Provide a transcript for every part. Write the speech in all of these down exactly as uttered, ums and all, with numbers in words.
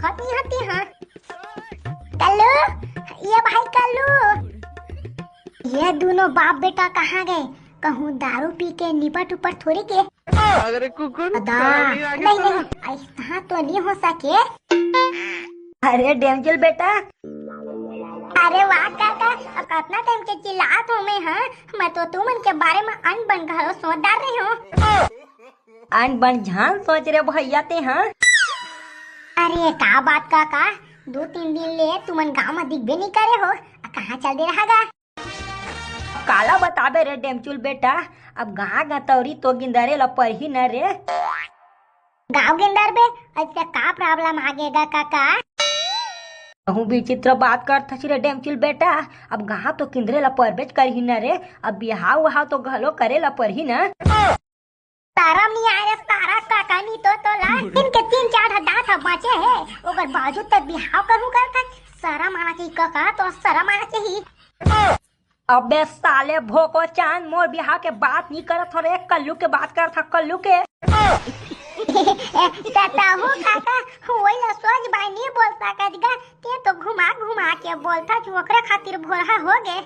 हती हती हाँ। कल्लू, ये भाई कल्लू, ये दोनों बाप बेटा कहाँ गए? कहूँ दारू पी के निपट उपट थोड़ी के। अरे कुकुर, अदा, नहीं, नहीं, ऐसा तो नहीं हो सके। अरे डेमचुल बेटा। अरे वाह काका, अब कितना टाइम के चिल्लात हो मैं, हाँ? मैं तो तुमन के बारे में अन बन घलो सोच डार रहे हो। अन बन झान सोच रे भैया ते, हाँ? अरे का बात काका, दो तीन दिन ले तुमन गांव में दिखबे नहीं करे हो, आ कहाँ चल दे रहा गा? काला बताबे रे डेमचुल बेटा, अब गांव गतौरी तो गिंदरे ला परही न रे। गांव गिंदर बे, ऐसे का problem आ गेगा काका? कहूँ विचित्र बात करथस रे डेमचुल बेटा, अब गांव तो किंदरे ला परबेच करही न रे, अब बिहाव उहाव तो घलो करे ला परही न। शरम नहीं आए रे सारा काका, नहीं तो तोला इनके तीन चार ठा दांत ह बचे हे, ओकर बावजूद तक बिहाव कहूँ करथस। शरम आना चाहिए काका, तो शरम आना चाहिए। अबे साले भोको चांद, मोर बिहाव के बात नहीं करत हो रे, कल्लू के बात करत हो, कल्लू के। तताहू काका, वही ला सोच भाई नहीं बोल सकत गा, ते तो घुमा घुमा के बोलथस, ओकरे खातिर भोरहा हो गे।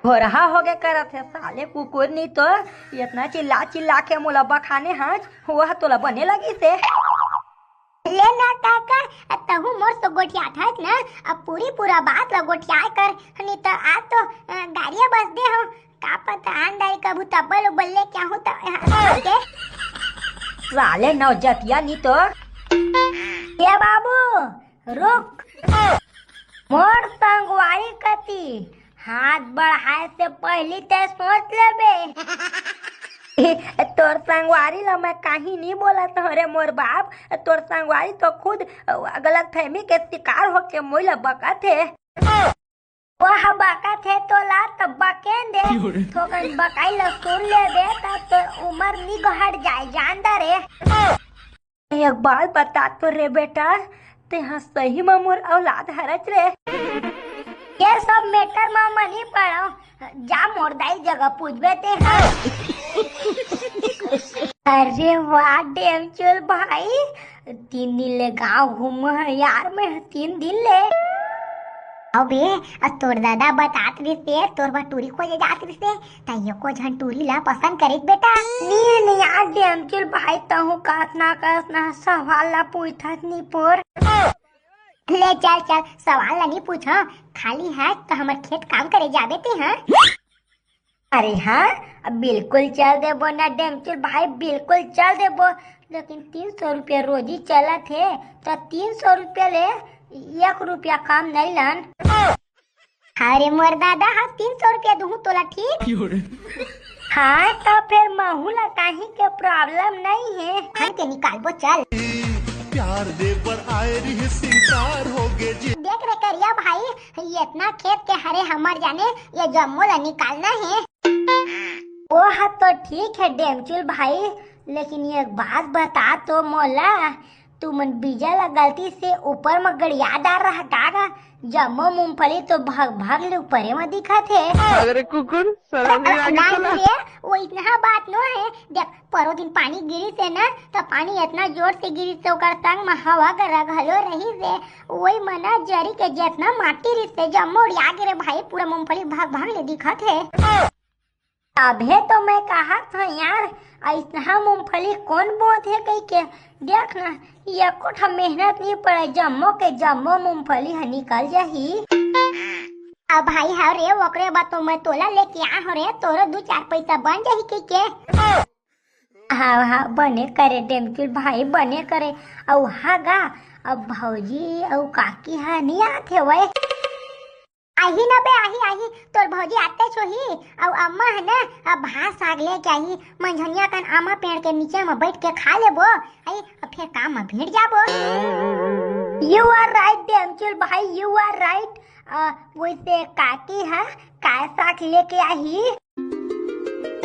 भोरहा हो गे करत हे साले कुकुर, नहीं तो इतना चिल्ला चिल्ला के मोला बखाने हस, वह तोला बने लगी से। ले ना काका, तहू मोर से गोठियाथस ना, अब पूरी पूरा बात ला गोठियाए कर, नहीं तो आज तो, अ, गाड़िया बस दे हो। का पता आन दाई कभू तब्बल उब्बल ले क्या हो त, अ, के? साले नौजतिया नहीं तो। ये बाबू, रुक। मोर संगवारी कती हाथ बढ़ाए से पहली ते सोच लेबे। तोर संगवारी ला मैं कहीं नहीं बोलत हूँ रे मोर बाप, तोर संगवारी तो खुद गलतफहमी के शिकार होके मोई ला बकत हे। वह बकत हे तोला त बकेन दे, थोकन बकाई ला सुन लेबे त तोर उम्र निगहट जाए, जान द रे। एक बात बता तो रे बेटा, तेहा सही म मोर औलाद हरच रे। ये सब matter म मनी पड़ो, जा मोर दाई जगह पूछबे तेहा। अरे वाह डेमचुल भाई, तीन दिन ले गांव घूम यार मैं, तीन दिन ले। अबे, तोर दादा बतात रिसे, तोर बर टूरी खोजे जात रिसे, त एको झन टूरी ला पसंद करिस बेटा। नी, नी, यार डेमचुल भाई, तहूँ कस ना कस ना सवाल ला पूछत नी पोर। ले चल, चल, सवाल ला नी पूछो, खाली है त हमर खेत काम करे जाबे ते, हाँ? अरे हाँ, अब बिल्कुल चल देबो ना डेमचुल भाई, बिल्कुल चल देबो, लेकिन तीन सौ रुपया रोजी चलत हे, त तीन सौ रुपया ले एक रुपया काम नहीं लन। अरे मोर दादा, हाँ, तीन सौ रुपया दूहूँ तोला, ठीक? हाँ, त फेर महू ला काहीं के problem नहीं हे। हम के निकालबो, चल। प्यार दे बर आए रहिस, इनकार हो गे जी। देख रे करिया भाई, इतना खेत के हरे हमर जाने, ये जम्मो ला निकालना हे। वो हा तो ठीक है डेमचुल भाई, लेकिन एक बात बता तो मोला, तुमन बीजा ला गलती से ऊपर म गड़िया डार रहा का गा? जम्मो मूंगफली तो भग भग ले ऊपरे म दिखत हे। अरे कुकुर, शरम नहीं आगे नहीं तोला? रे, वो इतना बात नो है। देख, परो दिन पानी गिरिस हे ना, त पानी इतना जोर से गिरिस हे, ओकर संग म हवा गर्रा घलो रहिस हे, वही म ना जरी के जितना माटी रिहिस हे, जम्मो उड़िया गे रे भाई, पूरा मूंगफली भग भग ले दिखत हे। तभे तो मैं कहत हंव यार, अइसनहा मूंगफली कोन बोत हे कहिके। देख ना, एको ठा मेहनत नइ पड़े, जम्मो के जम्मो मूंगफली ह निकल जाही। अब भाई हव रे, ओकरे बर तो मैं तोला लेके आए हंव रे, तोरो दू चार पइसा बन जाही कहिके। हाँ, हाँ, बने करे डेमचुल भाई, बने करे। अउ हाँ गा, अब भौजी अउ काकी ह नइ आत हेवय। आही न बे, आही, आही, तोर भौजी आतेच होही। अउ अम्मा ह न, अब भात साग लेके आही, मंझनिया कन आमा पेड़ के नीचे म बइठ के खा लेबो। आई, अब फेर काम म भिड़ जाबो। You are right, डेमचुल भाई, you are right। अ, वइसे काकी ह काय साग लेके आही?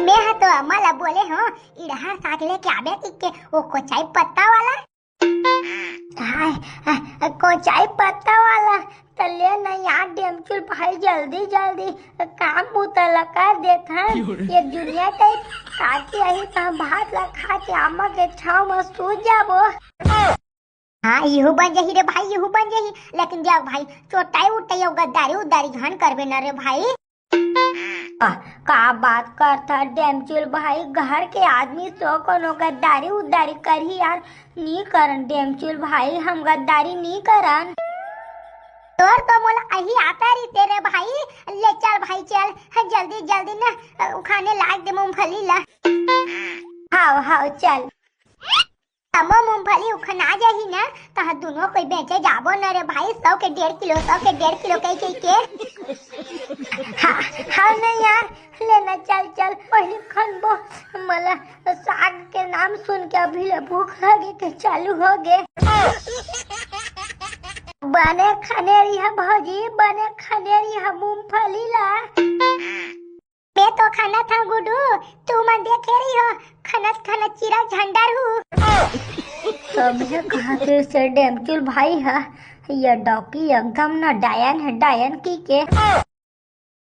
मैं ह तो अम्मा ला बोले हंव, इरहर साग लेके आबे कहिके, वो कोचई पत्ता वाला। हाय, हाय, कोचई पत्ता वाला, त ले न यार डेमचुल भाई, जल्दी जल्दी काम बुता ला कर देथन। ये दुनिया टाइप काकी आही त भात ला खा के अम्मा के छांव म सूत जाबो। हाँ, इहू बन जाही रे भाई, इहू बन जाही। लेकिन देख भाई, चोटाई उटाई अउ गद्दारी उद्दारी झन करबे न रे भाई। आ, का बात करथा डेमचुल भाई, घर के आदमी सो कोनो गद्दारी उद्दारी करही यार? नी करन डेमचुल भाई, हम गद्दारी नी करन। तोर तो मोला अही आता रहिते रे भाई। ले चल भाई चल, जल्दी जल्दी ना, अ, उखाने लाग दे मूंगफली ला। हाव हाव चल। तमो मूंगफली उखना जाही ना, तहाँ दुनो कोई बेचे जाबो न रे भाई, सौ के डेढ़ किलो, सौ के डेढ़ किलो कहि कहि के। हाँ, हाँ न यार, ले ना चल चल, पहिली खनबो। मला साग के नाम सुन के अभी ले भूख लगे के चालू हो गे। बने खनेरी ह भौजी, बने खनेरी ह मूंगफली ला। मैं तो खनत हंव गुडू, तुमन देखे रहिहू, खनत खनत चिरा झंडर हूँ। तभे कहत रहिसे डेमचुल भाई ह, ये डौकी एकदम न डायन हे, डायन कहि के।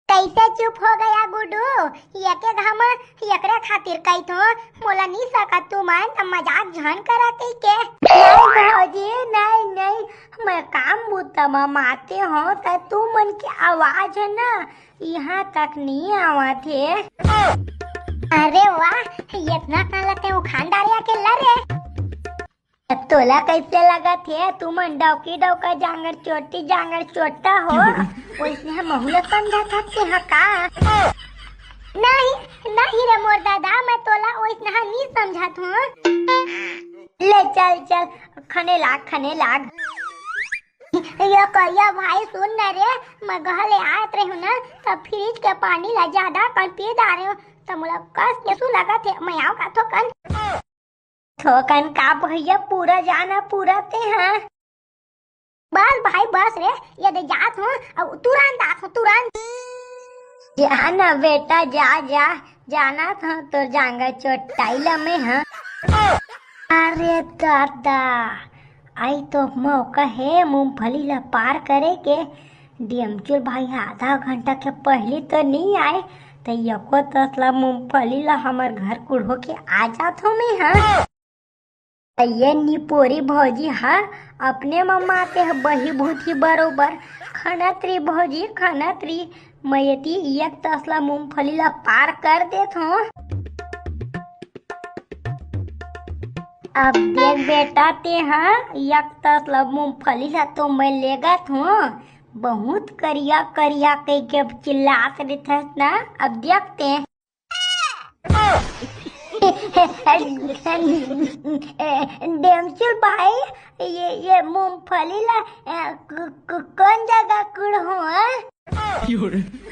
कइसे चुप हो गया गुडू? एके घाव म एकरे खातिर कहिथों, मोला नी सकत तुमन, त मजाक झन करा कहि के। नहीं भौजी, नहीं, नहीं, मैं काम बूता म माते हों, त तुमन के आवाज हे ना, इहाँ तक नी आवत हे। अरे वाह, एतना कन ल तैं उखान डारे अकेल्ला रे। तोला कइसे लगत हे, तुमन डौकी डौका जांगर चोटी जांगर चोट्टा हो, ओइसने ह महू ल समझत हस तेहा का? नहीं, नहीं रे मोर दादा, मैं तोला ओइसने ह नी समझत हूँ। ले चल चल, खने लाग, खने लाग। ये करिया भाई सुन न रे, मैं घर ले आत रहे हूँ ना, तब फ्रिज के पानी ला जादा कन पी डारे हूँ, त मोला कस के सु लगत हे, मैं आव का थोकन। थोकन का भैया, पूरा जाना पूरा तेहा। बस भाई बस रे, ये दे जात हूँ, अब तुरंत आत हूँ, तुरंत। जा ना बेटा, जा, जा, जाना था तो जांगा चोटाई ला मैं, हाँ। अरे दादा, अई तो मौका हे मूंगफली ला पार करे के। डेमचुल भाई आधा घंटा के पहिली तो नी आय, त एको तसला मूंगफली ला हमर घर कुढ़ो के आ जात हो मैं, हाँ। त ये निपोरी भौजी हा अपने म माते ह बही भूती बरोबर। खनत री भौजी, खनत री, मैं एती एक तसला मूंगफली ला पार कर देत हों। अब देख बेटा, तेहा एक तसला मूंगफली ला तो मैं लेगत हों। बहुत करिया करिया कहि के चिल्लात रहिथस ना। अब देख तें। डेमचुल भाई, ये, ये मूंगफली ला, अ, क-, क-, कौन जगह कुढ़ो, हाँ?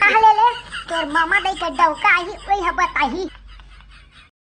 आ ले ले, तोर मामा दाई के डौका आही, ओही ह बताही।